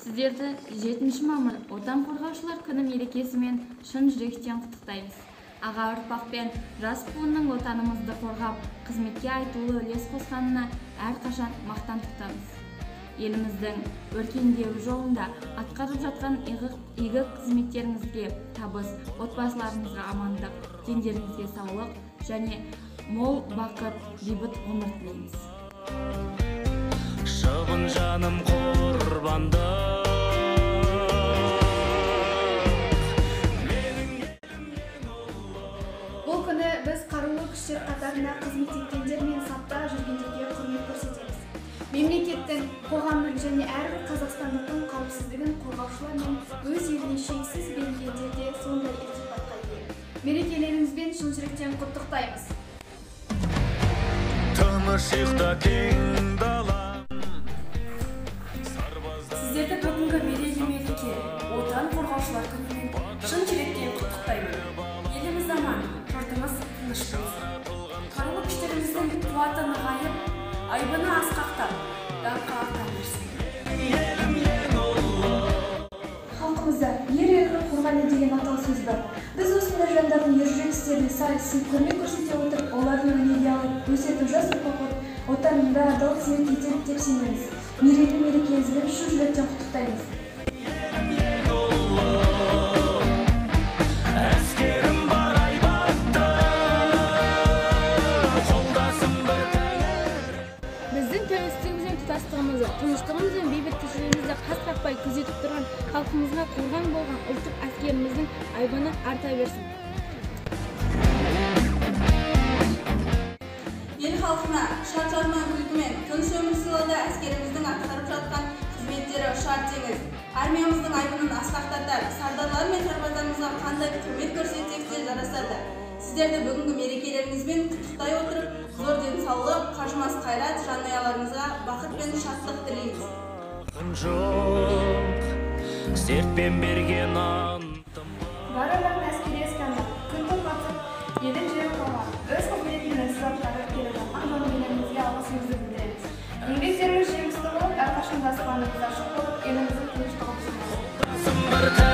Сіздерді 7 мамыр Отан қорғаушылар күні мерекесімен шын жүректен құттықтаймыз. Аға ұрпақ пен жас буынның отанымызды қорғап, қызметке айтулы үлес қосқанына әрқашан мақтан тұтамыз. Еліміздің өркендеуі жолында атқарып жатқан игі қызметтеріңізге табыс, отбасыларыңызға амандық, дендеріңізге саулық және мол бақыт, бейбіт ғұмыр тілейміз. Шығын жаным құрбанды. Бұл күні біз қарулы күштер қатарында қызмет еткендер мен сапта жүргендерге құрмет көрсетеміз. Мемлекеттің, қоғамның және әрбір қазақстандықтың қауіпсіздігін қорғаушылар мен өз еліне шексіз берілгендер де сондай ілтипатқа ие. Мерекелеріңізбен шын жүректен құттықтаймыз. Тыныш ұйықта кең дала. Сіздерді бүгінгі мерейлі мереке, Отан қорғаушылар күнімен шын жүректен құттықтаймын. Еліміз аман, жұртымыз тыныш болсын. Қарулы күштеріміздің қуаты нығайып, айбыны асқақтап, даңқы арта берсін. Халқымызда ер елінің қорғаны деген аталы сөз бар. Біз осындай жандардың ержүрек істеріне сай сый құрмет көрсете отырып, олардың өнеге алып, өсетін жас ұрпақ отанында адал қызмет етеді деп сенеміз. Мерейлі мерекеңізбен шын жүректен құттықтаймыз. Әскерім бар айбатты, қолдасым бір тәңір. Біздің тәуелсіздігіміз бен тұтастығымызды, тыныштығымыз бен бейбіт тіршілігімізді қас қақпай күзетіп тұрған халқымызға қорған болған ұлттық әскеріміздің айбыны арта берсін. Ел халқына шат жарман күлкімен тыныш өмір сыйлауда әскеріміздің атқарып жатқан қызметтері ұшар теңіз. Армиямыздың айбынын асқақтатар, сардарлар мен сарбаздарымызға қандай құрмет көрсетсек те жарасады. Сіздерді бүгінгі мерекелеріңізбен құттықтай отырып, зор денсаулық, қажымас қайрат, жанұяларыңызға бақыт пен шаттық тілейміз. Жоқ, сертпен берген антым. Барлығын әскери іске күн тоқтатып, елін жерін қорғап, өз қызметін мінсіз атқарып келе жатқан жауынгерлерімізге алғысымызды білдіреміз. Еңбектеріңіз жемісті болып, әрқашанда аспанымыз ашық болып, еліміздің тыныштығы бұзылмасын.